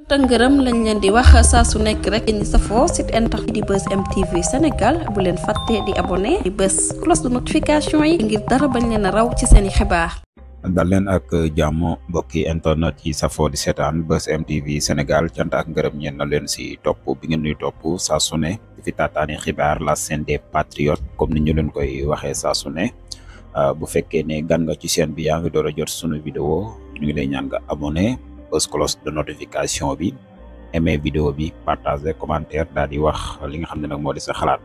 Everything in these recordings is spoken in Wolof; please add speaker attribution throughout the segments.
Speaker 1: ngërëm lañ leen di wax saa su nekk rek ñi safoo site internet di Buzz M TV Sénégal bu leen fàtte di abonné di bës cloche de notification yi ngir dara bañ leen a raw ci seeni xibaar.
Speaker 2: dal leen ak jàmm mbokki internet yi safoo di seetaan Buzz M TV Sénégal cant ak ngërëm ñeen na leen si topp bi ngeen ñuy topp saa su ne di fi taataani xibaar la chaîne des patriotes comme ni ñu leen koy waxee saa su ne bu fekkee ne gan nga ci chaîne bi yaa ngi door a jot sunu vidéo ñu ngi lay ñaan nga abonné bës cloche de notification bi aimé vidéo bi partager commentaire daal di wax li nga xam ne nag moo di sa xalaat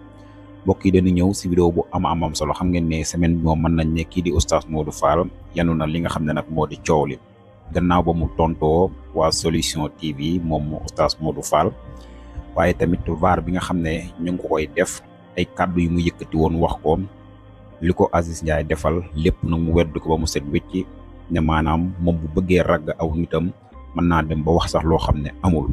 Speaker 2: mbokk yi dañu ñëw si vidéo bu am solo xam ngeen ne semaine bi moom mën nañ ne kii di oustaz Modou Fall yanu na li nga xam ne nag moo di coow li gannaaw ba mu tontoo waa Solution TV moom oustaz Modou Fall waaye tamit vaar bi nga xam ne ñu ngi ko koy def ay kàddu yu mu yëkkati woon wax ko li ko Aziz Ndiaye defal lépp nag mu weddu ko ba mu set wécci ne maanaam moom bu bëggee ragg aw nitam mën naa dem ba wax sax loo xam ne amul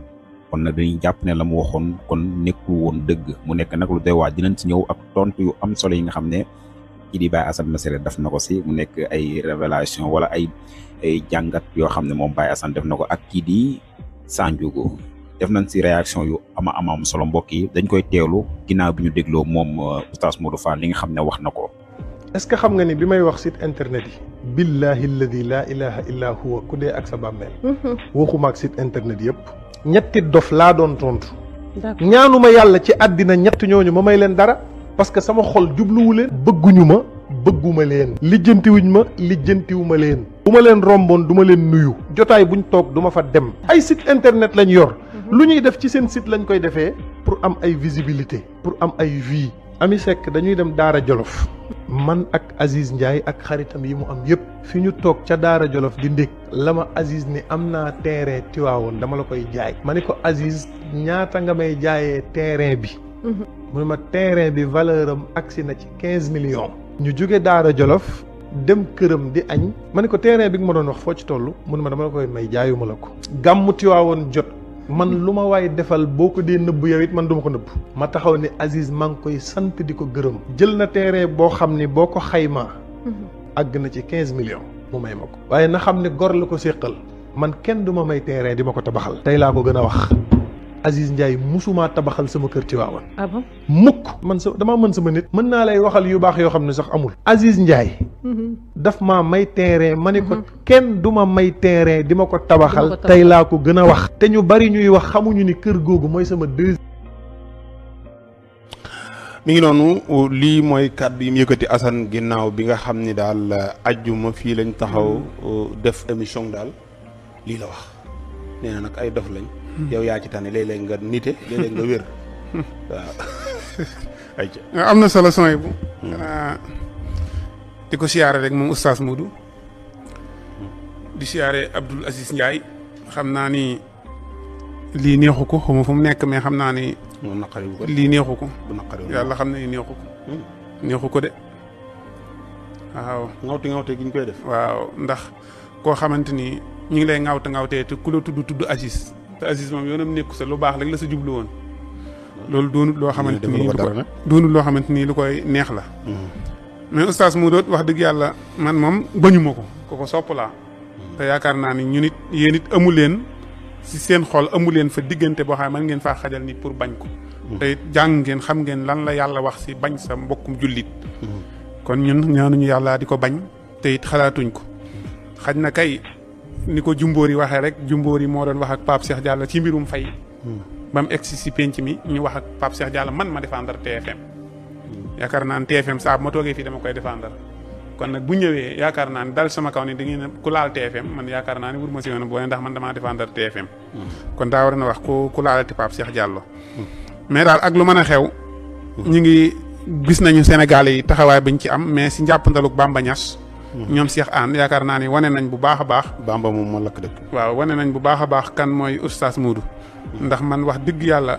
Speaker 2: kon nag dañuy jàpp ne la mu waxoon kon nekkul woon dëgg mu nekk nag lu doy waar dinañ si ñëw ak tontu yu am solo yi nga xam ne kii di Baye Assane Mesere def na ko si mu nekk ay révélation wala ay jàngat yoo xam ne moom Baye Assane def na ko ak kii di Sandiougo def nañ si réaction yu am solo mbokk yi dañ koy teewlu ginnaaw bi ñu dégloo moom oustaz Modou Fall li nga xam ne wax na ko.
Speaker 3: est-ce que xam nga ni bi may wax site internet yi billahi alladi laa ilaha illa huwa ku dee ak sa bàmmeel waxuma ak site internet yëpp ñetti dof laa doon tontu ñaanuma yàlla ci àddina ñett ñooñu ma may leen dara parce que sama xol jubluwu leen bëgguñu ma bëgguma leen lijjantiwuñ ma lijjantiwuma leen bu ma leen romboon du ma leen nuyu jotaay buñ toog du ma fa dem ay site internet lañ yor lu ñuy def ci seen site lañ koy defee pour am ay visibilité pour am ay vie Ami Seck dañuy dem Daara Jolof man ak Aziz Ndiaye ak xaritam yi mu am yëpp fi ñu toog ca Daara Jolof di ndékk la ma Aziz ni am naa terrain Tiwaawoon dama la koy jaay ma ni ko Aziz ñaata nga may jaayee terrain bi mu ne ma terrain bi valeur am agsi na ci 15 millions ñu jóge Daara Jolof dem këram di añ ma ni ko terrain bi nga ma doon wax foo ci toll mu ne ma dama la koy may jaayuma la ko gàmmu Tiwaawoon jot man lu ma waay defal boo ko dee nëbb yow it man duma ko nëbb ma taxaw ne Aziz maa ngi koy sant di ko gërëm jël na terrain boo xam ni boo ko xaymaa àgg na ci 15 millions mu may ma ko waaye na xam ne gor la ko séqal man kenn du ma may terrain di ma ko tabaxal tey laa ko gën a wax Aziz Ndiaye musumaa tabaxal sama kër ci waawan mukk man sa damaa mën sama nit mën naa lay waxal yu baax yoo xam ne sax amul Aziz Ndiaye daf maa may terrain ma ne ko kenn du ma may terrain di ma ko tabaxal tey laa ko gën a wax te ñu bari ñuy wax xamuñu ni kër googu mooy sama
Speaker 4: mi ngi noonu lii mooy kàddu yi mu yëkkati Assane ginnaaw bi nga xam ni daal ajjuma fii lañ taxaw def émission daal lii la wax nee na nag ay dof lañ yow yaa ci tane léeg-léeg nga nite léeg-léeg nga wér waaw
Speaker 5: am na solo sooy bu di ko siyaare rek moom oustaz Modou di siyaare Abdoul Aziz Ndiaye xam naa ni lii neexu ko xaw ma fu mu nekk mais xam naa ni lii neexu ko yàlla xam ne neexu ko neexu ko de waaw
Speaker 4: ngawte gi ñu koy def
Speaker 5: waaw ndax koo xamante ni ñu ngi lay ngawtee te ku la tudd Aziz te Aziz moom yoonam nekku sa lu baax rek la sa jublu woon loolu doonut loo xamante ni doonut loo xamante ni lu koy neex la mais oustaz Modou wax dëgg yàlla man moom bañuma ko sopp laa te yaakaar naa ni ñu nit yéen it amu leen si seen xol amu leen fa diggante boo xam ne man ngeen faa xajal nit pour bañ ko te it jàng ngeen xam ngeen lan la yàlla wax si bañ sa mbokkum jullit kon ñun ñaanuñu yàlla di ko bañ te it xalaatuñ ko xaj na kay ni ko Jumbóor yi waxee rek Jumbóor yi moo doon wax ak Pape Cheikh Diallo ci mbirum fay ba mu egsi si penc mi ñu wax ak Pape Cheikh Diallo man ma défendre TFM yaakaar naa ne TFM saa bu ma toogee fii dama koy défendre kon nag bu ñëwee yaakaar naa ne dal sama kaw ni da ngeen ku laal TFM man yaakaar naa ne wur ma si woon boo ndax man damaa défendre TFM kon daa war na wax ku laalati Pape Cheikh Diallo mais daal ak lu mën a xew ñu ngi gis nañu Sénégalais yi taxawaay biñ ci am mais si njàppandaluk Bamba Niass ñoom Cheikh Anne yaakaar naa ni wane nañ bu baax a baax
Speaker 4: Bamba moom moo lakk dëkk
Speaker 5: waaw wane nañ bu baax a baax kan mooy oustaz Modou ndax man wax dëgg yàlla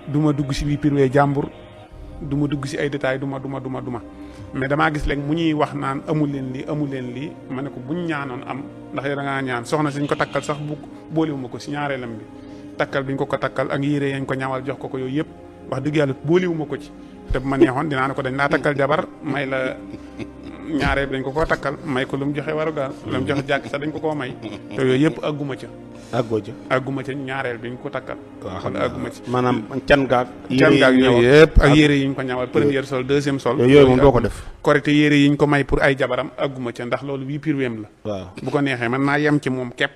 Speaker 5: du ma dugg si bii pirwee jàmbur du ma dugg si ay détails du ma mais damaa gis léegi mu ñuy wax naan amul leen lii ma ne ko buñ ñaanoon am ndax yow da ngaa ñaan soxna siñ ko takkal sax bu boolewuma ko si ñaareelam bi takkal biñ ko takkal ak yére yañ ko ñawal jox ko yooyu yëpp wax dëgg yàlla boolewuma ko ci te bu ma neexoon dinaa ne ko dañ laa takkal jabar may la ñaareel bi dañ ko koo takkal may ko lu mu joxe warugar lu mu joxe jàkk sax dañ ko koo may te yooyu yëpp àgguma ca àgguma ca ñaareel bi ñu ko takkal
Speaker 4: waaw xam
Speaker 5: àgguma ci
Speaker 4: maanaam can gaag
Speaker 5: yooyu yëpp ak yére yi ñu ko ñawal première sol deuxième sol
Speaker 4: yooyu moom doo ko def
Speaker 5: correcte yére yi ñu ko may pour ay jabaram àgguma ca ndax loolu bii pirwéem la
Speaker 4: waaw
Speaker 5: bu ko neexee man naa yem ci moom képp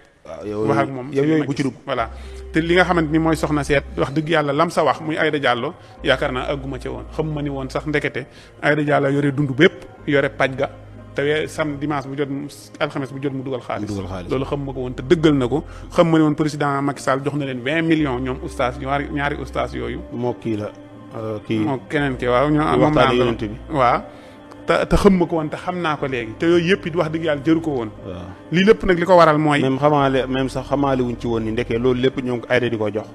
Speaker 5: wax ak moom
Speaker 4: yooyu bu ci dugg
Speaker 5: voilà te li nga xamante ni mooy soxna seet wax dëgg yàlla lam sa wax muy Aïda Diallo yaakaar naa àgguma ca woon xam ma ni woon sax ndekete Aïda Diallo yore dund bépp yore paj ga te sam dimanche bu jot alxames bu jot mu dugal xaalis loolu xam ma ko woon te dëggal na ko xam ma ne woon président Macky Sall jox na leen 20 millions ñoom oustaz ñaari oustaz yooyu
Speaker 4: moo kii la kii
Speaker 5: moo keneen ki waaw ñoo moom naa waaw te xam ma ko woon te xam naa ko léegi te yooyu yëpp it wax dëgg yàlla jëru ko woon lii lépp nag li ko waral mooy
Speaker 4: même sax xamaale wuñ ci woon ni ndekee loolu lépp ñoom Aïda di ko jox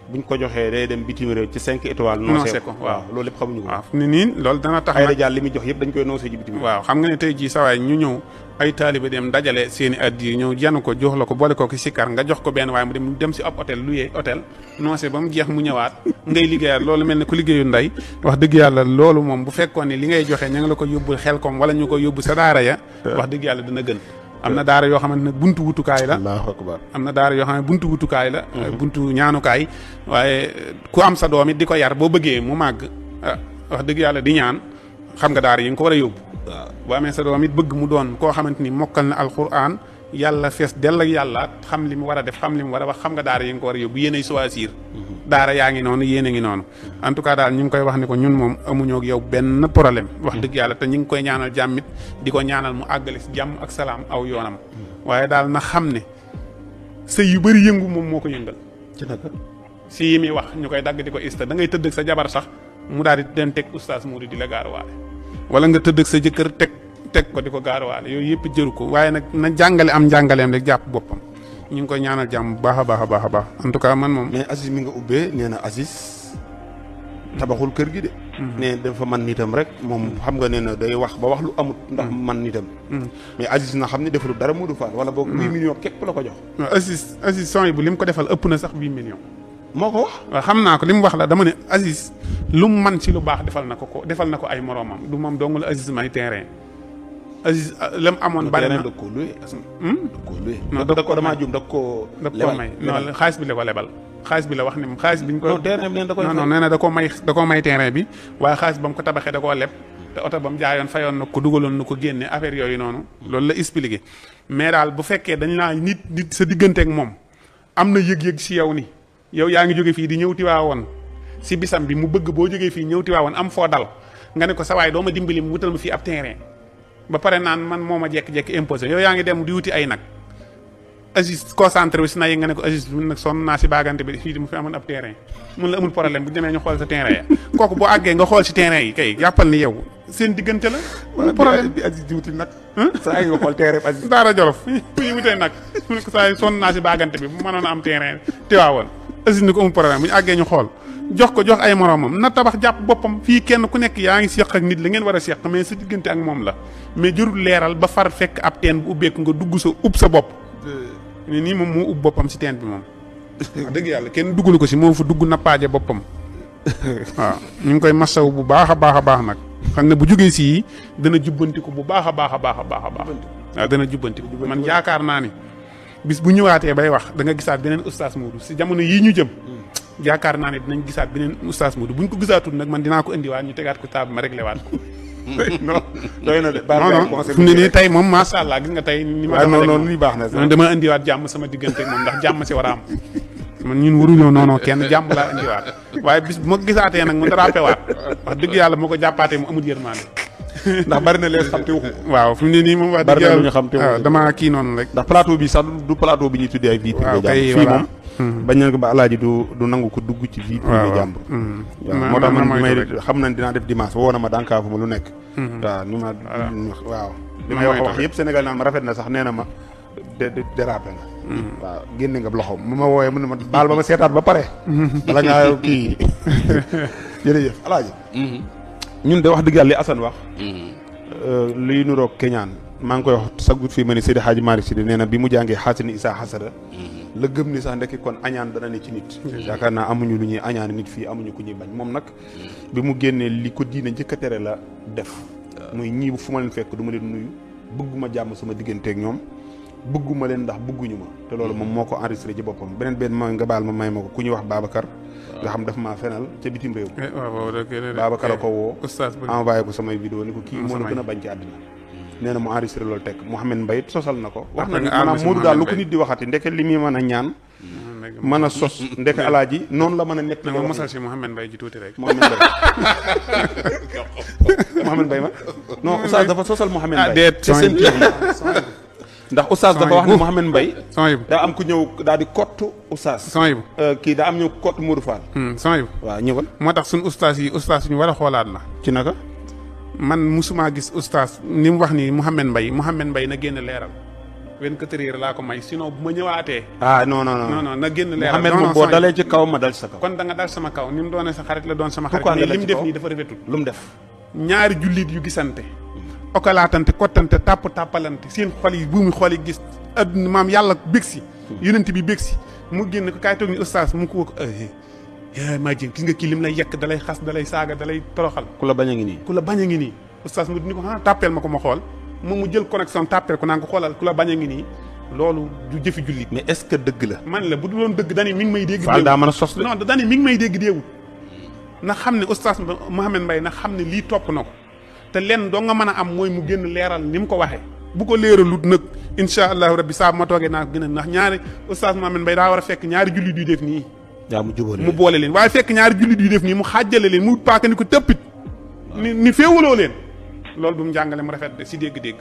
Speaker 4: buñ ko joxee day dem bitim réew ci 5 étoiles noosé ko waaw loolu lépp xamuñu ko
Speaker 5: waaw ni nii loolu dana tax
Speaker 4: Aïda Diallo li muy jox yëpp dañ koy noosé ji bitim réew
Speaker 5: waaw xam nga ne tey jii sawaay ñu ñëw ay taalibe dem dajale seeni addi ñëw janu ko jox la ko boole ko ki sikkar nga jox ko benn waaye mu dem si ab hôtel luyee hôtel noosé ba mu jeex mu ñëwaat ngay liggéeyal loolu mel ne ku liggéeyu nday wax dëgg yàlla loolu moom bu fekkoon ne li ngay joxe ña nga la ko yóbbul xel kom wala ñu ko yóbbu sa daara ya wax dëgg yàlla dina gën am na daara yoo xamante ne buntu wutukaay la
Speaker 4: Allahu akbar
Speaker 5: am na daara yoo xam ne buntu wutukaay la buntu ñaanukaay waaye ku am sa doom it di ko yar boo bëggee mu màgg wax dëgg yàlla di ñaan xam nga daara yi nga ko war a yóbbu waaw boo amee sa doom it bëgg mu doon koo xamante ni mokkal na alquran yàlla fees dell ak yàlla xam li mu war a def xam li mu war a wax xam nga daara yi nga ko war a yóbbu yéenay choisir daara yaa ngi noonu yéen a ngi noonu en tout cas daal ñu ngi koy wax ni ko ñun moom amuñoo ak yow benn problème wax dëgg yàlla te ñu ngi koy ñaanal jàmmit di ko ñaanal mu àggale si jàmm ak salaam aw yoonam waaye daal na xam ne sëy yu bëri yëngu moom moo ko yëngal
Speaker 4: ci naka
Speaker 5: si yi muy wax ñu koy dagg di ko ista da ngay tëdd ak sa jabar sax mu daal di den teg oustaz Mouride di la gaaruwaale wala nga tëdd ak sa jëkkër teg ko di ko gaaruwaale yooyu yëpp jëru ko waaye nag na jàngale am njàngaleem rek jàpp boppam ñu ngi koy ñaanal jàmm bu baax a baax a baax a baax en tout cas man moom.
Speaker 4: mais Aziz mi nga ubbee nee na Aziz tabaxul kër gi de. nee dafa man nitam rek moom xam nga nee na day wax ba wax lu amut. ndax man nitam. mais Aziz na xam ne defalul dara Modou Fall wala boog 8 millions képp la ko jox.
Speaker 5: Aziz son yi bu li mu ko defal ëpp na sax 8 millions.
Speaker 4: moo ko wax.
Speaker 5: waaw xam naa ko li mu wax la dama ne Aziz lu mu man ci lu baax defal na ko defal na ko ay moroomam du moom dong la Aziz may terrain. Aziz la mu amoon bari na
Speaker 4: da koo luye. da koo luye. non da ko damaa jum da koo.
Speaker 5: may non xaalis bi la ko lebal. xaalis bi la wax ni xaalis bi ñu ko.
Speaker 4: non terrain bi da koy
Speaker 5: non nee na da koo may terrain bi waaye xaalis ba mu ko tabaxee da koo leb te oto ba mu jaayoon fayoon na ko dugaloon na ko génne affaire yooyu noonu. loolu la expliqué mais daal bu fekkee dañ laa nit sa digganteeg moom am na yëg-yëg si yow ni yow yaa ngi jóge fii di ñëw Tiwaawoon si bisam bi mu bëgg boo jógee fii ñëw Tiwaawoon am foo dal nga ne ko sa waay doo ma dimbali mu wutal ma fii ab terrain ba pare naan man moo ma jekki-jekki imposé yow yaa ngi dem di wuti ay nag Aziz concentré wu si na yi nga ne ko Aziz mun nag sonn naa si bagante bi fii mu fi amoon ab terrain mun la amul problème bu demee ñu xool sa terrain ya kooku boo àggee nga xool si terrain yi kay jàppal ni yow seen diggante la amul problème
Speaker 4: bi Aziz di wuti nag saa yi nga xool terrain bi Aziz
Speaker 5: Daara Jolof fii wutee nag mu ne ko saa yi sonn naa si bagante bi bu mënoon a am terrain Tiwaawoon Aziz ni ko amul problème bu ñu àggee ñu xool jox ay moroomam na tabax jàpp boppam fii kenn ku nekk yaa ngi seq ak nit la ngeen war a seq mais sa diggante ak moom la mais jërul leeral ba far fekk ab teen bu ubbeeku nga dugg sa ub sa bopp ni nii moom moo ub boppam si teen bi moom wax dëgg yàlla kenn duggalu ko si moo fa dugg nappaaje boppam waaw ñu ngi koy masaw bu baax a baax a baax nag xam ne bu jógee si dana jubbantiku bu baax a baax a baax a baax a baax waaw dana jubbantiku man yaakaar naa ni bis bu ñëwaatee bay wax da nga gisaat beneen oustaz Modou si jamono yii ñu jëm yaakaar naa ne dinañ gisaat beneen oustaz Modou buñ ko gisaatul nag man dinaa ko indiwaat ñu tegaat ko table ma réglé waat ko non
Speaker 4: doy na de
Speaker 5: non fu mu ne nii tey moom macha allah gis nga tey ni ma
Speaker 4: non lii baax na
Speaker 5: dama indiwaat jàmm sama diggante moom ndax jàmm si war a am man ñun waruñoo noonu kenn jàmm laa indiwaat waaye bis bu ma gisaatee nag mu dérapé waat wax dëgg yàlla moo ko jàppaatee mu amul yërmande
Speaker 4: ndax bari na lees xam te waxu
Speaker 5: waaw fi mu ne nii moom wax dëgg
Speaker 4: bari na lu ñu xam te
Speaker 5: waaw damaa kii noonu rek
Speaker 4: ndax plateau bi sax du plateau bi ñuy tuddee ay vie privée jàmbur fii moom bañ nañ ko ba alaaji du nangu ko dugg ci vie privée jàmbur moo tax man may xam nañ dinaa def dimanche woo na ma dànkaafu ma lu nekk waaw ni ma waaw li may wax yëpp Sénégal naan ma rafet na sax nee na ma dérapé nga waaw génne nga loxoom mu ma wooyee mu ne ma baal ba ma seetaat ba pare bala ngaa kii jërëjëf alaaji ñun de wax dëgg yàlla li Assane wax luy nuroog keñaan maa ngi koy wax sagut fii ma ni Seydi Hadji Malick Sy nee na bi mu jàngee xaasini Isaa xasara la gëm ni sax ndekki kon añaan dana ne ci nit yaakaar naa amuñu lu ñuy añaan nit fii amuñu ku ñuy bañ moom nag bi mu génnee li ko diine njëkk a tere la def muy ñii bu fu ma leen fekk du ma leen nuyu bëgguma jàmm sama digganteeg ñoom bëgguma leen ndax bëgguñu ma te loolu moom moo ko enregistré ci boppam beneen mooy nga baal ma may ma ko ku ñuy wax Babacar nga xam daf maa fenal ca bitim réew Babacar a ko woo envoyé ko samay vidéo ni ko kii moo la gën a bañ ci àddina nee na mu enregistré loolu teg Mouhamed Mbaye sosal na ko wax na ni maanaam Modou daal lu ko nit di waxati ndeke li muy mën a ñaan mën a sos ndeke alaaji noonu la mën a nekk
Speaker 5: nga mosal si Mouhamed Mbaye ji tuuti rek
Speaker 4: Mouhamed Mbaye ma non oustaz dafa sosal Mouhamed Mbaye
Speaker 5: déet
Speaker 4: ndax oustaz dafa wax ne Mouhamed Mbaye daa am ku ñëw daal di kottu oustaz kii daa am ñëw kottu Modou Fall waaw ñëwal
Speaker 5: moo tax suñu oustaz yi oustaz ñu war a xoolaat la
Speaker 4: ci naka
Speaker 5: man musuma gis oustaz ni mu wax nii Mouhamed Mbaye na génn leeral 24 heures laa ko may sinon bu ma ñëwaatee
Speaker 4: non
Speaker 5: na génn leeral
Speaker 4: Mouhamed moom boo dalee ci kaw ma dal sa kaw
Speaker 5: kon da nga dal sama kaw ni mu doone sa xarit la doon sama xarit mais li mu def nii dafa rafetul
Speaker 4: lu mu def
Speaker 5: ñaari jullit yu gisante okalaatante kottante tàppalante seen xol yi buumi xol yi gis adduna maam yàlla bég si yonent bi bég si mu génn ko kaay toog ni oustaz mu ko woo ko maa jén gis nga kii lim lay yekk dalay xas dalay saaga dalay toroxal
Speaker 4: ku la bañ a ngi nii
Speaker 5: oustaz mu ni ko tàppeel ma ko ma xool moom mu jël connexion tàppeel ko naan ko xoolal ku la bañ a ngi nii loolu du jëfi jullit
Speaker 4: mais est-ce que dëgg la
Speaker 5: man la bu du doon dëgg dani mi ngi may dégg
Speaker 4: Fall daa mën a sos
Speaker 5: non dani mi ngi may dégg déewul na xam ne oustaz Mouhamed Mbaye na xam ne lii topp na ko te lenn doo nga mën a am mooy mu génn leeral ni mu ko waxee bu ko leeralut nag incha allahu rabbi saa bu ma toogee naa ko gën a ndax ñaari oustaz Mouhamed Mbaye daa war a fekk ñaari jullit yu def nii mu boole leen waaye fekk ñaari jullit yu def nii mu xaajale leen mu paaka ni ko tëppit ni féewaloo leen loolu du mu jàngale mu rafet de si dégg-dégg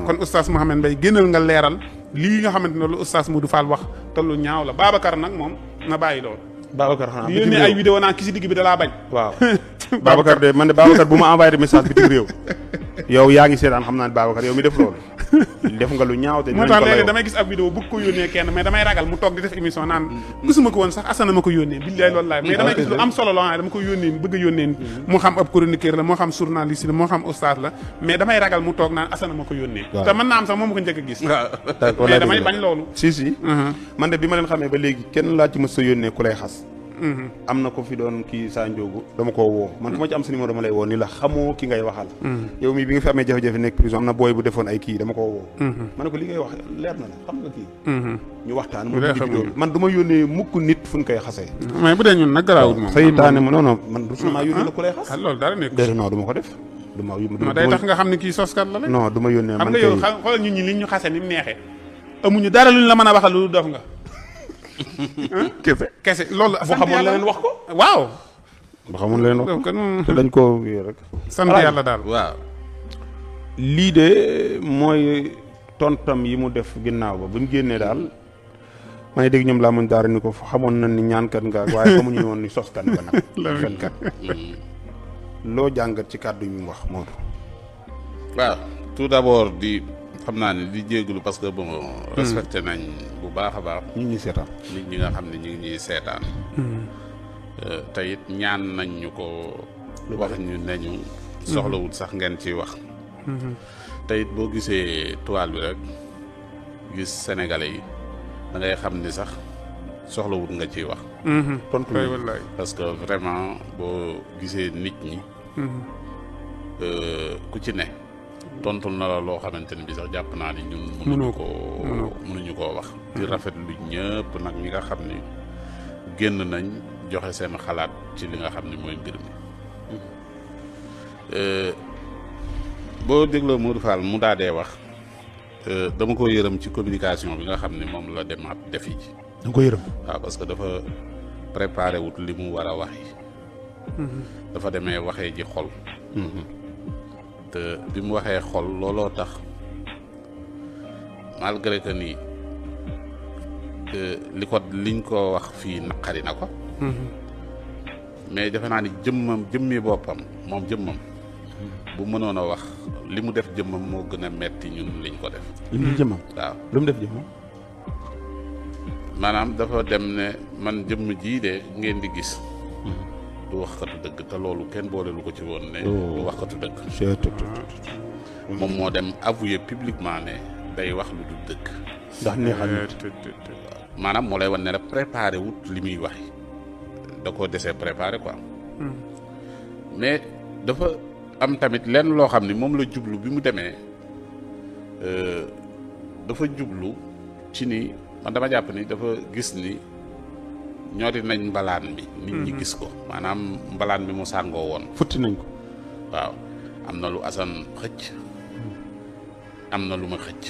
Speaker 5: kon oustaz Mouhamed Mbaye génnal nga leeral lii nga xamante ne lu oustaz Modou Fall wax te lu ñaaw la Babacar nag moom na bàyyi loolu
Speaker 4: Babacar xanaa
Speaker 5: di yónnee ay vidéo naan ki si digg bi dalaa bañ
Speaker 4: waaw Babacar de man de Babacar bu ma envoyé message bitim réew yow yaa ngi seetaan xam naa ne Babacar yow mi def loolu def nga lu ñaaw te
Speaker 5: moo tax léegi damay gis ab vidéo bëgg ko yónnee kenn mais damay ragal mu toog di def émission naan gisuma ko woon sax Assane ma ko yónnee billaay loolu laay mais damay gis lu am solo loo xam ne dama ko yónnee bëgg a yónnee moo xam ab chroniqueur la moo xam journaliste la moo xam oustaz la mais damay ragal mu toog naan Assane ma ko yónnee te mën naa am sax moom ma ko njëkk a gis mais damay bañ loolu
Speaker 4: si man de bi ma leen xamee ba léegi kenn laa ci mës sa yónnee ku lay xas am na ko fi doon kii saa njóogu dama koo woo man fu ma ci am sa numéro dama lay woo ni la xamoo ki ngay waxal yow mii bi nga fi amee jafe-jafe nekk prison am na booy bu defoon ay kii dama koo woo ma ne ko li ngay wax leer na la xam nga kii ñu waxtaan mu man du ma yónnee mukk nit fu ñu koy xasee
Speaker 5: mais bu dee ñun nag garaawul moom
Speaker 4: saytaane ma non man du sama yónnee la ku lay xas
Speaker 5: loolu dara nekk
Speaker 4: non du ma ko def
Speaker 5: ma day tax nga xam ne kii soskat la rek
Speaker 4: non du ma yónnee
Speaker 5: xam nga yow xoolal ñun ñi li ñu xase ni mu neexee amuñu dara luñ la mën a waxal lu dof nga kese loolu
Speaker 4: boo xamoon leneen wax ko
Speaker 5: waaw
Speaker 4: boo xamoon leneen wax ko te dañ koo rek
Speaker 5: sant yàlla daal
Speaker 4: waaw lii de mooy tontam yi mu def ginnaaw ba buñ génnee daal ma ngi dégg ñoom laa muñ daara ni ko xamoon na ni ñaankat nga waaye xamuñu woon ni soskat nga nag fenkat loo jàngat ci kàddu yi mu wax Modou
Speaker 6: waaw tout d'abord di xam naa ne di jégalu parce que bon respecté nañ bu baax a baax
Speaker 4: ñi ñuy seetaan
Speaker 6: nit ñi nga xam ne ñu ngi ñuy seetaan te it ñaan nañ ñu ko wax ñu neñu soxlawul sax ngeen ciy wax te it boo gisee toile bi rek gis sénégalais yi da ngay xam ni sax soxlawul nga ciy wax
Speaker 4: tontu
Speaker 6: parce que vraiment boo gisee nit ñi ku ci ne tontul na la loo xamante ni bi sax jàpp naa ni ñun mënuñu koo wax di rafet lu ñëpp nag ñi nga xam ni génn nañ joxe seen xalaat ci li nga xam ni mooy mbir mi boo dégloo Modou Fall mu daa dee wax dama ko yërëm ci communication bi nga xam ni moom la demaat defi ji
Speaker 4: danga ko yërëm
Speaker 6: waaw parce que dafa préparé wut li mu war a wax yi dafa demee waxee ji xol te bi mu waxee xol looloo tax malgré que ni liñ ko wax fii naqari na ko mais defe naa ni jëmmi boppam moom jëmmam bu mënoon a wax li mu def jëmmam moo gën a metti ñun liñ ko def
Speaker 4: li mu def jëmmam
Speaker 6: waaw
Speaker 4: lu mu def jëmmam
Speaker 6: maanaam dafa dem ne man jëmm jii de ngeen di gis du waxkatu dëgg te loolu kenn boole lu ko ci woon ne du waxkatu dëgg moom moo dem avouer publiquement ne day wax lu du dëgg
Speaker 4: ndax neexal
Speaker 6: maanaam moo lay wan ne la préparé wut li muy wax da koo desee préparé quoi mais dafa am tamit lenn loo xam ni moom la jublu bi mu demee dafa jublu ci ni man dama jàpp ni dafa gis ni ñooti nañ mbalaan mi nit ñi gis ko maanaam mbalaan mi mu sàngoo woon
Speaker 4: futti nañ ko
Speaker 6: waaw am na lu Assane xëcc am na lu ma xëcc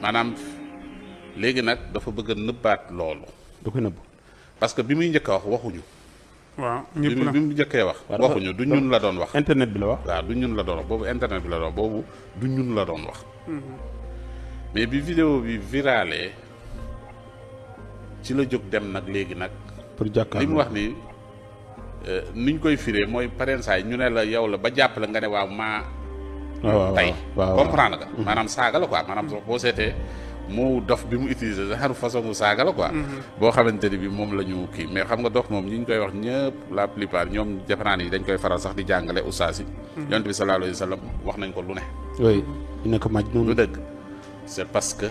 Speaker 6: maanaam léegi nag dafa bëgg a nëbbaat loolu
Speaker 4: da koy nëbb
Speaker 6: parce que bi muy njëkk a wax waxuñu
Speaker 5: waaw
Speaker 6: bi mu njëkkee wax waxuñu du ñun la doon wax
Speaker 4: internet bi la wax
Speaker 6: waaw du ñun la doon wax boobu internet bi la doon boobu du ñun la doon wax mais bi vidéo bi virale ci la jóg dem nag léegi nag
Speaker 4: pour jàkkaarloo
Speaker 6: li mu wax ni niñ koy firee mooy parensaay ñu ne la yow la ba jàpp la nga ne waaw maa tey comprendre nga maanaam saaga la quoi maanaam boo seetee moo dof bi mu utiliser saxaru façon mu saaga la quoi boo xamante ni bi moom la ñu kii mais xam nga dof moom ñi ñu koy wax ñëpp la plupart ñoom jafanaan yi dañ koy faral sax di jàngale ustaas yi yonent bi sallallahu alayhi wa sallam wax nañ ko lu ne
Speaker 4: oui dina ko maj noonu
Speaker 6: lu dëgg c'est parce que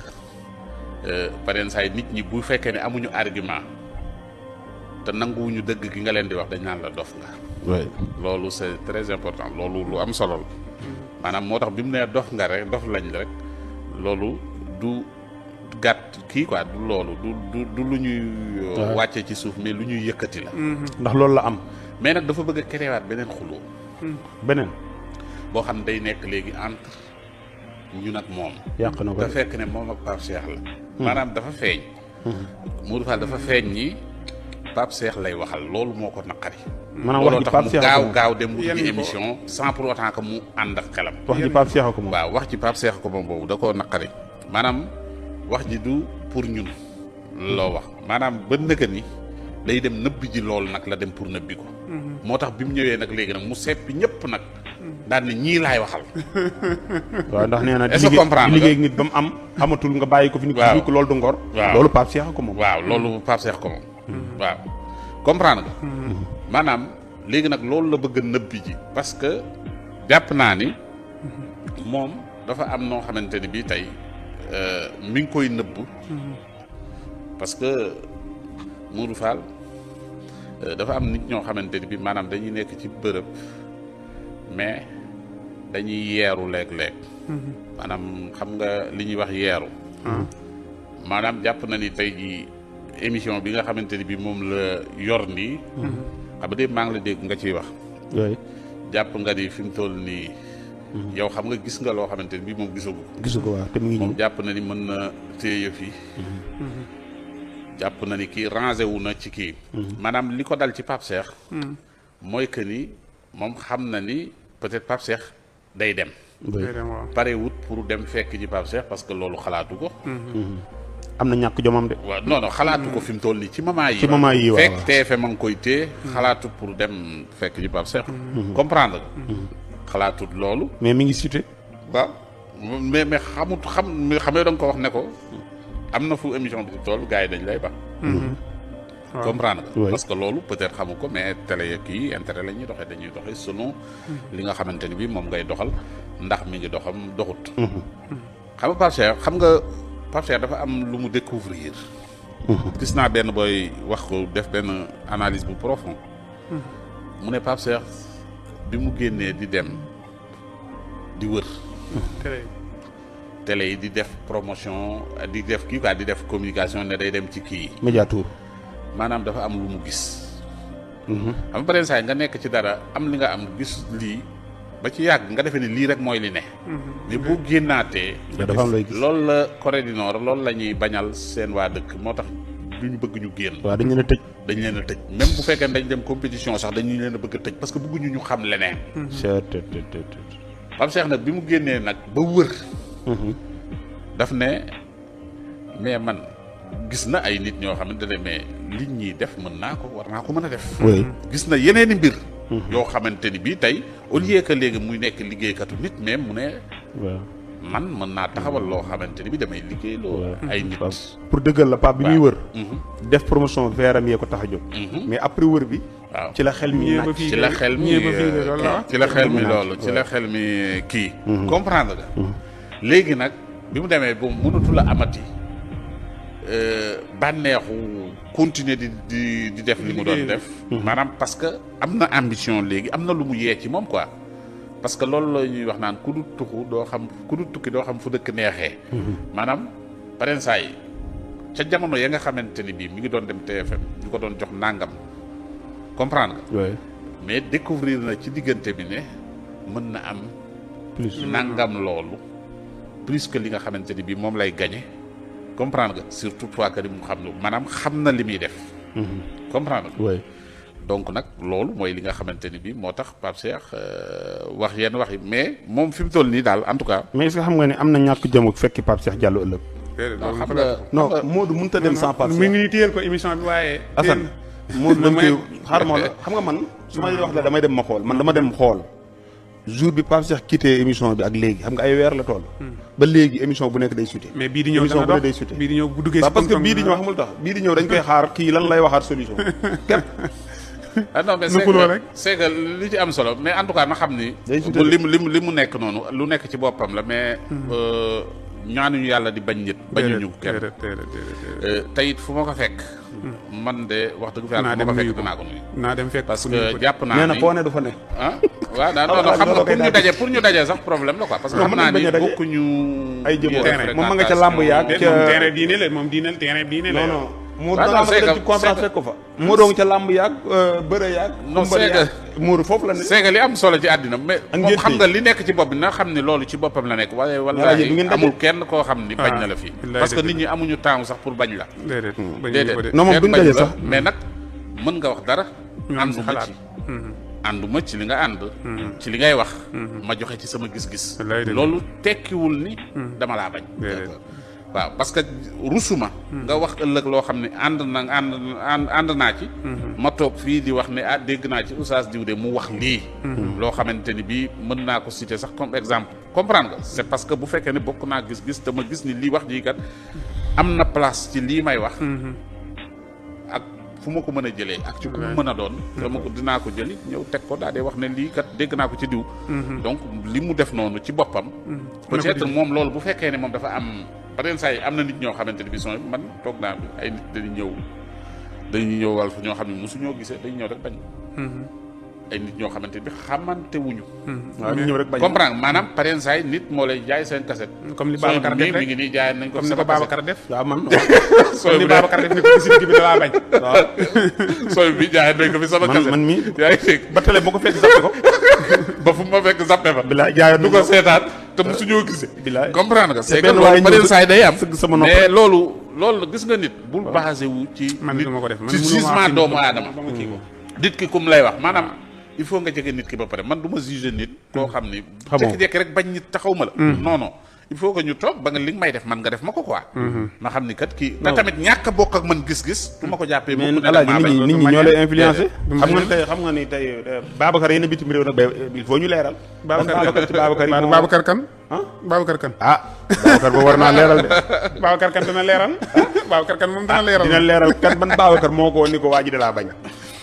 Speaker 6: parensaay nit ñi bu fekkee ne amuñu argument te nanguwuñu dëgg gi nga leen di wax dañ naan la dof nga loolu c'est très important loolu lu am solo la maanaam moo tax bi mu nee dof nga rek dof lañ rek loolu du gàtt kii quoi du loolu du lu ñuy wàcce ci suuf mais lu ñuy yëkkati la
Speaker 4: ndax loolu la am
Speaker 6: mais nag dafa bëgg a créewaat beneen xuloo
Speaker 4: beneen
Speaker 6: boo xam day nekk léegi entre ñun ak moom
Speaker 4: yàq na ko
Speaker 6: da fekk ne moom ak Pape Cheikh la maanaam dafa feeñ Modou Fall dafa feeñ ñi Pape Cheikh lay waxal loolu moo ko naqari
Speaker 4: maanaam wax ji Pape Cheikh
Speaker 6: gaaw dem wuti ji émission sans pour autant que mu ànd ak xelam
Speaker 4: wax ji Pape Cheikh ko moom
Speaker 6: waaw wax ji Pape Cheikh ko moom boobu da koo naqari maanaam wax ji du pour ñun loo wax maanaam ba nëga ni day dem nëbbi ji loolu nag la dem pour nëbbi ko moo tax bi mu ñëwee nag léegi nag mu seppi ñëpp nag daan ne ñii laay waxal
Speaker 4: waaw ndax nee na
Speaker 6: est-ce que comprendre
Speaker 4: liggéey nit ba mu am amatul nga bàyyi ko fi nit ki ko loolu du ngor
Speaker 6: waaw
Speaker 4: loolu Pape Cheikh ko moom
Speaker 6: waaw loolu Pape Cheikh ko moom waaw comprendre nga maanaam léegi nag loolu la bëgg a nëbbi ji parce que jàpp naa ni moom dafa am noo xamante ni bii tey mi ngi koy nëbb parce que Modou Fall dafa am nit ñoo xamante ni bii maanaam dañuy nekk ci bërëb mais dañuy yeeru léeg-léeg maanaam xam nga li ñuy wax yeeru maanaam jàpp na ni tey ji émission bi nga xamante ni bii moom la yor nii xam nga maa ngi la dégg nga ciy wax jàpp nga ni fi mu toll nii yow xam nga gis nga loo xamante ni bii moom gisu ko
Speaker 4: waaw te mu ngi
Speaker 6: moom jàpp na ni mën na téye yëf yi jàpp na ni kii rangé wu na ci kii maanaam li ko dal ci Pape Cheikh mooy que ni moom xam na ni peut-être Pape Cheikh day dem pare wut pour dem fekk ji Pape Cheikh parce que loolu xalaatu ko
Speaker 4: am na ñàkk jomam de
Speaker 6: waaw non non xalaatu ko fi mu toll nii ci moment yi
Speaker 4: waaw
Speaker 6: fekk TFM a ngi koy téye xalaatu pour dem fekk ji Pape Cheikh comprendre nga xalaatut loolu
Speaker 4: mais mi ngi cité
Speaker 6: waaw mais xam nga da nga ko wax ne ko am na fu émission bi di toll gars yi dañ lay ba comprendre nga parce que loolu peut-être xamu ko mais télé yeeg kii intérêt la ñuy doxee dañuy doxee selon li nga xamante ni bi moom ngay doxal ndax mi ngi doxam doxut xam nga Pape Cheikh dafa am lu mu découvrir gis naa benn booy wax ko def benn analyse bu profond mu ne Pape Cheikh bi mu génnee di dem di wër télé yi di def promotion di def kii quoi di def communication ne day dem ci kii
Speaker 4: médiatour
Speaker 6: maanaam dafa am lu mu gis xam nga par exemple nga nekk ci dara am li nga am gis lii ba ci yàgg nga defee ni lii rek mooy li ne mais boo génnaatee
Speaker 4: dafa am looy gis
Speaker 6: loolu la Corée du Nord loolu la ñuy bañal seen waa dëkk moo tax duñu bëgg ñu génn
Speaker 4: waaw dañ leen a tëj
Speaker 6: même bu fekkee dañ dem compétition sax dañu leen a bëgg a tëj parce que bëgguñu ñu xam leneen Pape Cheikh nag bi mu génnee nag ba wër daf ne mais man gis na ay nit ñoo xamante ne mais li ñuy def mën naa ko war naa ko mën a def gis na yeneeni mbir yoo xamante ni bii tey au lieu que léegi muy nekk liggéeykatu nit mais mu ne man mën naa taxawal loo xamante ni bi damay liggéey loo ay nit
Speaker 4: pour dëggal la Pape bi muy wër def promotion veram yee ko tax a jóg mais après wër bi
Speaker 6: waaw
Speaker 4: ci la xel mi
Speaker 6: ci la xel mi loolu ci la xel mi kii comprendre nga léegi nag bi mu demee ba mënatu la amati bànneexu continuer di def li mu doon def. maanaam parce que am na ambition léegi am na lu mu yee ci moom quoi. parce que loolu la ñuy wax naan ku du tuxu doo xam ku du tukki doo xam fu dëkk neexee. maanaam parensaa yi ca jamono ya nga xamante ni bii mi ngi doon dem TFM ñu ko doon jox nangam comprendre nga. mais découvrir na ci diggante bi ne mën na am. plus nangam loolu. plus que li nga xamante ni bii moom lay gagné comprendre nga surtout toi que ni mu xam ne maanaam xam na li muy def. comprendre nga. donc nag loolu mooy li nga xamante ni bii moo tax Pape Cheikh wax yenn wax yi mais moom fi mu toll nii daal en tout cas.
Speaker 4: mais est-ce que xam nga ne am na ñàkk jëmu fekki Pape Cheikh Diallo ëllëg.
Speaker 6: non xam nga
Speaker 4: non Modou mënut a dem sans Pape Cheikh.
Speaker 5: mi ngi téyel ko émission bi waaye.
Speaker 4: Assane Modou dañ koy xaar moo la xam nga man su may wax la damay dem ma xool man dama dem xool jour bi Pape Cheikh quitté émission bi ak léegi xam nga ay weer la toll. ba léegi émission bu nekk day sute.
Speaker 5: mais bii di ñëw
Speaker 4: émission bu nekk day sute.
Speaker 5: bii di ñëw bu duggee
Speaker 4: parce que bii di ñëw xamul tax bii di ñëw dañ koy xaar kii lan lay waxaat solution képp.
Speaker 6: ah non mais c'est que li ci am solo mais en tout cas na xam ni. li mu nekk noonu lu nekk ci boppam la mais. ñaanuñu yàlla di bañ nit. bañuñu kenn tey it fu ma ko fekk. man de wax dëgg fa yàlla fu ma ko fekk dinaa ko nuyu.
Speaker 5: naa dem fekk
Speaker 6: parce que jàpp naa ni
Speaker 4: nee na foo ne du fa ne.
Speaker 6: ah waaw daanaka xam nga pour ñu daje sax problème la quoi. parce que xam naa ni bokkuñu.
Speaker 4: ay jëmoo terrain moom ma nga ca làmb yaag.
Speaker 5: ca terrain diine la moom terrain diine la.
Speaker 4: non Mour da nga dem ci conférence fekk ko fa. moo doon ca làmb yaag bëre yaag.
Speaker 6: non c'est que
Speaker 4: Mour foofu la ne.
Speaker 6: c'est que li am solo ci àddina mais moom xam nga li nekk ci bopp bi na xam ni loolu ci boppam la nekk waaye wallaahi amul kenn koo xam ni bañ na la fii parce que nit ñi amuñu temps sax pour bañ la déedéet
Speaker 4: non moom duñ daje sax
Speaker 6: mais nag mën nga wax dara ànduma ci ànduma ci li nga ànd ci li ngay wax ma joxe ci sama gis-gis loolu tekkiwul ni dama laa bañ waaw parce que rusuma nga wax ëllëg loo xam ne ànd naa ci ma toog fii di wax ne dégg naa ci oustaz diw de mu wax lii loo xamante ni bii mën naa ko citer sax comme exemple comprendre nga c'est parce que bu fekkee ne bokk naa gis-gis te ma gis ni lii wax jii kat am na place ci lii may wax ak fu ma ko mën a jëlee ak ci ku mu mën a doon dama ko dinaa ko jëli ñëw teg ko daa dee wax ne lii kat dégg naa ko ci diw donc li mu def noonu ci boppam peut-être moom loolu bu fekkee ne moom dafa am par exemple saa yi am na nit ñoo xamante ne bi son man toog naa ay nit dañuy ñëw wal fu ñoo xam ne mosuñoo gisee dañuy ñëw rek bañ ay nit ñoo xamante ne bi xamante wuñu
Speaker 4: waaw ñu ñëw rek bañ
Speaker 6: comprendre maanaam par exemple saa yi nit moo lay jaay seen cassette
Speaker 5: comme li Babacar def rek
Speaker 6: mi ngi nii jaay nañ ko
Speaker 5: comme ni ko Babacar def
Speaker 4: waaw man
Speaker 5: comme ni Babacar def ni ko ci bi da laa bañ
Speaker 4: waaw
Speaker 6: sooy bi jaay nañ ko fi sama cassette
Speaker 4: man mi
Speaker 6: yaa ngi dégg
Speaker 4: ba télé moo ko fekk zappe ko
Speaker 6: ba fu ma fekk zappe fa
Speaker 4: bilaay jaay
Speaker 6: du ko seetaan te mosuñoo gisee
Speaker 4: bilaay
Speaker 6: comprendre nga c'est que
Speaker 4: benn
Speaker 6: loolu
Speaker 4: waay
Speaker 6: par exemple saa yi day am
Speaker 4: sama nopp
Speaker 6: mais loolu gis nga nit bul basé wu ci
Speaker 5: man
Speaker 6: nit
Speaker 5: duma ko def man
Speaker 6: ci jugement doomu aadama
Speaker 5: ba ma kii ko
Speaker 6: nit ki kum lay wax maanaam il faut nga jege nit ki ba pare man du ma juger nit koo xam ni jékki-jékki rek bañ nit taxaw ma la non il faut que ñu toog ba nga li nga may def man nga def ma ko quoi ma xam ni kat kii te tamit ñàkk a bokk ak man gis-gis du ma ko jàppee
Speaker 4: mais
Speaker 6: bokk
Speaker 4: alaaji nit ñi ñoo lay influencé xam nga ni tey Babacar yéen a bitim réew nag il faut ñu leeral Babacar ci Babacar yi
Speaker 5: Babacar kan
Speaker 4: ah
Speaker 5: Babacar kan
Speaker 4: Babacar ba war naa leeral de
Speaker 5: Babacar kan dana leeral Babacar kan moom dana leeral
Speaker 4: dina leeral kan ban Babacar moo ko ni ko waa ji de laa bañ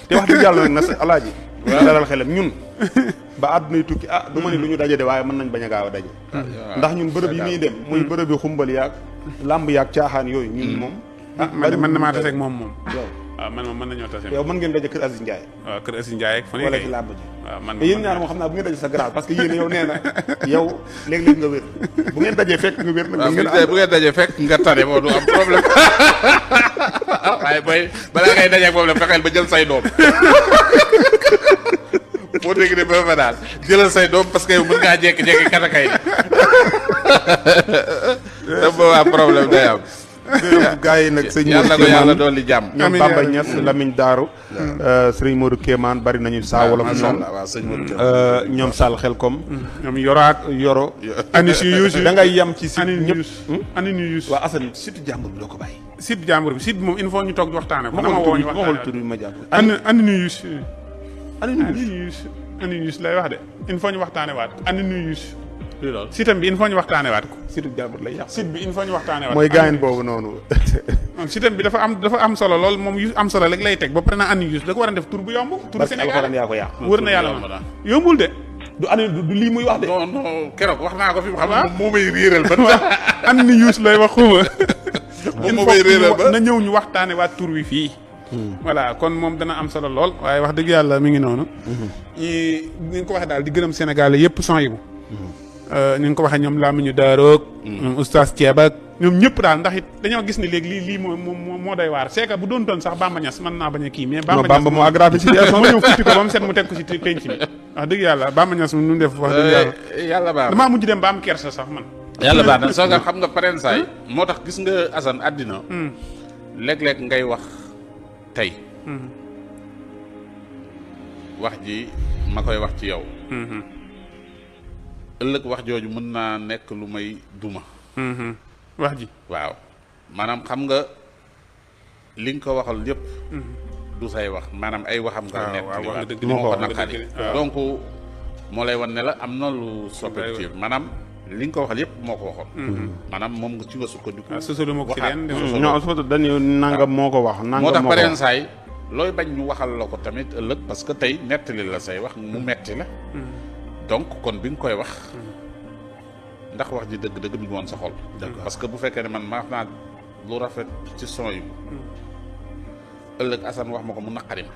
Speaker 4: te wax dëgg yàlla nag na sa alaaji dalal xelam ñun ba àddunay tukki du ma ni lu ñu daje de waaye mën nañ bañ a gaaw a daje ndax ñun bërëb yi muy dem muy bërëb yi xumbal yaag làmb yaag caaxaan yooyu ñun moom
Speaker 5: man na maa tase ak moom
Speaker 4: yow
Speaker 5: waaw man moom mën nañoo tase
Speaker 4: yow mën ngeen daje kër Aziz Ndiaye
Speaker 5: waaw kër Aziz Ndiaye ak fan
Speaker 4: wala ci làmb ji
Speaker 5: waaw man
Speaker 4: te yéen ñaar moom xam naa bu ngeen daje sa grave parce que yéen yow nee na yow léeg-léeg nga wér bu ngeen dajee fekk nga wér nag
Speaker 6: bu ngeen dajee fekk nga tane moo du am problème waaye booy balaa ngay dajee problème fexeel ba jël say doom boo dégg ne ba fa daal jëlal say doom parce que yow mën ngaa jékki-jékki katakay te boobaa problème day am
Speaker 4: gaa yi nag sëñ
Speaker 6: yàlla ko yàlla dolli jàmm
Speaker 4: ñoom Bamba Niass Lamine Daaru sëriñ Modou Kéemaan bari nañu saa wolof ñoom ñoom Sall Xelkom
Speaker 5: ñoom yoro anis yu yuus
Speaker 4: da ngay yam ci si
Speaker 5: ñëpp ani nu yuus
Speaker 4: waa Assane surtout jàmbur bi doo ko bàyyi
Speaker 5: site jàmbur bi site bi moom il faut ñu toog di waxtaane ko dama woo ñu waxtaane
Speaker 4: tur bi ma jàpp
Speaker 5: ani nu yuus ani nu yuus lay wax de il faut ñu waxtaane waat ani nu yuus site bi il faut ñu waxtaane waat ko
Speaker 4: surtout jàmbur lay yàq
Speaker 5: site bi il faut ñu waxtaane waat
Speaker 4: mooy gaayen boobu noonu
Speaker 5: site bi dafa am solo lool moom yu am solo rek lay teg ba pare na ani yuus da ko war a def tur bu yomb tur Sénégal
Speaker 4: yaa ko yàq
Speaker 5: wër na yàlla ma yombul de
Speaker 4: du année du lii muy wax de
Speaker 6: non keroog wax naa ko fi xam moo may réeral ba
Speaker 5: ani yuus lay wax xuma na ñëw ñu waxtaane waat tur wi fii voilà kon moom dana am solo lool waaye wax dëgg yàlla mi ngi noonu ni nga ko waxee daal di gërëm Sénégal yëpp son yi bu ni nga ko waxee ñoom Lamine Daaroog ñoom oustaz Thieba ak ñoom ñëpp daal ndax it dañoo gis ni léegi lii moo doy waar c'est que bu doon toon sax Bamba Niass mën naa bañ a kii mais Bamba
Speaker 4: moo aggravé situation
Speaker 5: ma ñëw futti ko ba mu set mu teg ko ci penc mi wax dëgg yàlla Bamba Niass nu def wax dëgg
Speaker 6: yàlla baax
Speaker 5: damaa mujj dem ba am kersa sax man
Speaker 6: yàlla baax na soo nga xam nga parensaay moo tax gis nga Assane àddina léeg-léeg ngay wax tey wax ji ma koy wax ci yow ëllëg wax jooju mën naa nekk lu may duma
Speaker 5: wax ji
Speaker 6: waaw maanaam xam nga li nga ko waxal yëpp du say wax maanaam ay waxam nga nekk moo ko naqari donc moo lay wan ne la am na lu soppeeku maanaam li nga ko waxal yëpp moo ko waxoon maanaam moom nga ci nga sukkandiku
Speaker 4: waxaat dañu nangam moo ko wax
Speaker 6: moo tax pareen saay looy bañ ñu waxal la ko tamit ëllëg parce que tey nettali la say wax mu metti la donc kon bi nga koy wax ndax wax ji dëgg-dëgg mi ngi woon sa xol parce que bu fekkee ne man maa naa lu rafet ci son yi ëllëg Assane wax ma ko mu naqari ma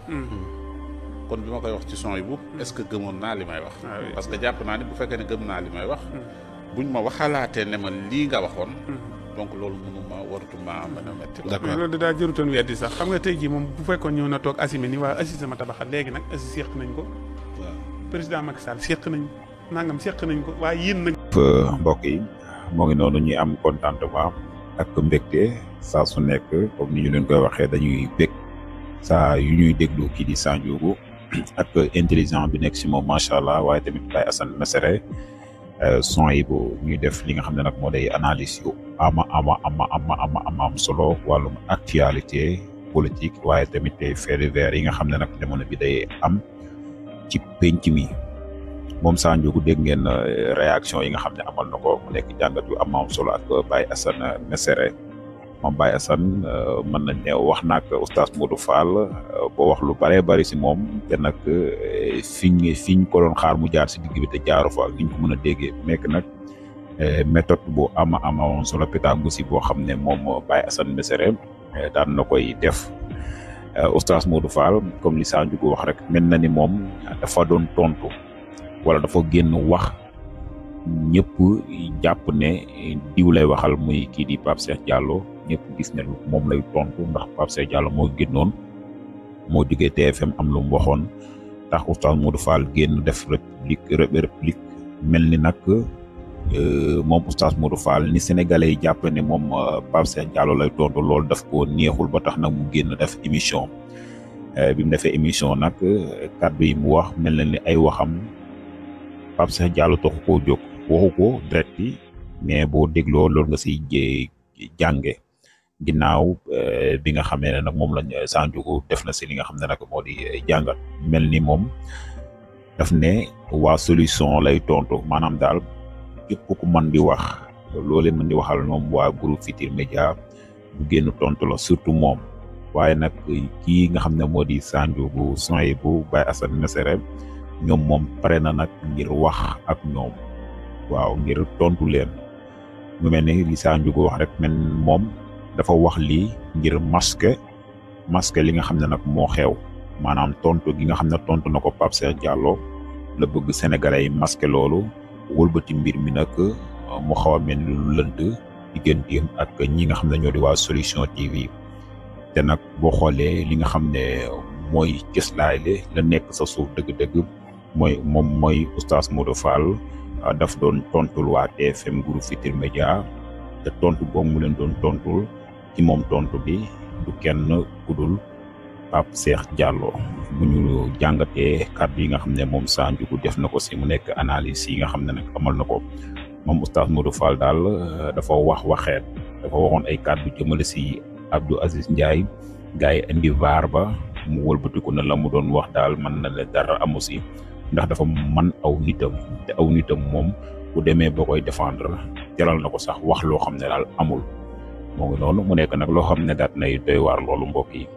Speaker 6: kon bi ma koy wax ci son yi bu est-ce que gëmoon naa li may wax parce que jàpp naa ni bu fekkee ne gëm naa li may wax buñ ma waxalaatee ne ma lii nga waxoon donc loolu mënuma waratuma mën a metti
Speaker 5: d'accord loolu daa jërutoon weddi sax xam nga tey jii moom bu fekkoon ñëw na toog assumé ni waa assis sama tabaxat léegi nag assis seq nañ ko waaw président Macky Sall seq nañ nangam seq nañ ko waaye yéen nag
Speaker 2: mbokk yi moo ngi noonu ñuy am contentement ak mbégte saa su nekk comme ni ñu leen koy waxee dañuy bég saa yu ñuy déglu kii di Sandiogou ak intelligent bi nekk si moom macha allah waaye tamit Baye Assane Mesere son yi bu ñuy def li nga xam ne nag moo day analyse yu am solo wàllum actualité politique waaye tamit faits divers yi nga xam ne nag jamono bi day am ci penc mi moom Sandiogou dégg ngeen réaction yi nga xam ne amal na ko mu nekk jàngat yu am solo ak Baye Assane Mesere moom Baye Assane mën nañ ne wax naag oustaz Modou Fall boo wax lu bëree bëri si moom te nag fiñ ko doon xaar mu jaar si digg bi te jaaru fa ak niñ ko mën a déggee nekk nag méthode bu am solo pédagogie boo xam ne moom Baye Assane Mesere daan na koy def oustaz Modou Fall comme li Sandiogou wax rek mel na ni moom dafa doon tontu wala dafa génn wax ñëpp jàpp ne diw lay waxal muy kii di Pape Cheikh Diallo ñëpp gis ne moom lay tontu ndax Pape Cheikh Diallo moo génnoon moo jógee TFM am lu mu waxoon tax oustaz Modou Fall génn def réplique mel ni nag moom oustaz Modou Fall ni sénégalais yi jàpp ne moom Pape Cheikh Diallo lay tontu loolu daf ko neexul ba tax nag mu génn def émission bi mu defee émission nag kàddu yi mu wax mel na ni ay waxam Pape Cheikh Diallo taxu koo jóg waxu ko direct yi mais boo dégloo loolu nga siy jànge ginnaaw bi nga xamee ne nag moom lañ Sandiogou def na si li nga xam ne nag moo di jàngat mel ni moom daf ne waa solution lay tontu maanaam daal képp ku mën di wax loolu mën di waxal moom waa groupe Futurs Médias bu génn tontu la surtout moom waaye nag kii nga xam ne moo di Sandiogou soy bu Baye Assane Mesere ñoom moom pare na nag ngir wax ak ñoom waaw ngir tontu leen mu mel ni li Sandiogou wax rek men moom dafa wax lii ngir masque li nga xam ne nag moo xew maanaam tontu gi nga xam ne tontu na ko Pape Cheikh Diallo la bëgg sénégalais yi masque loolu wëlbati mbir mi nag mu xaw a mel ni lu lënt digganteem ak ñi nga xam ne ñoo di waa Solution TV te nag boo xoolee li nga xam ne mooy cëslaay la nekk sa suuf dëgg-dëgg mooy oustaz Modou Fall daf doon tontul waa TFM groupe Futurs Médias te tontu boobu mu leen doon tontul ci moom tontu bi du kenn kudul Pape Cheikh Diallo bu ñu jàngatee kàddu yi nga xam ne moom Sandiogou def na ko si mu nekk analyse yi nga xam ne nag amal na ko moom oustaz Modou Fall daal dafa waxeet dafa waxoon ay kàddu jëmale si Abdou Aziz Ndiaye gars yi indi vaar ba mu wëlbatiku na la mu doon wax daal mën na la dara amu si ndax dafa man aw nitam te aw nitam moom bu demee ba koy défendre jaral na ko sax wax loo xam ne daal amul moo ngi noonu mu nekk nag loo xam ne daat nay doy waar loolu mbokk yi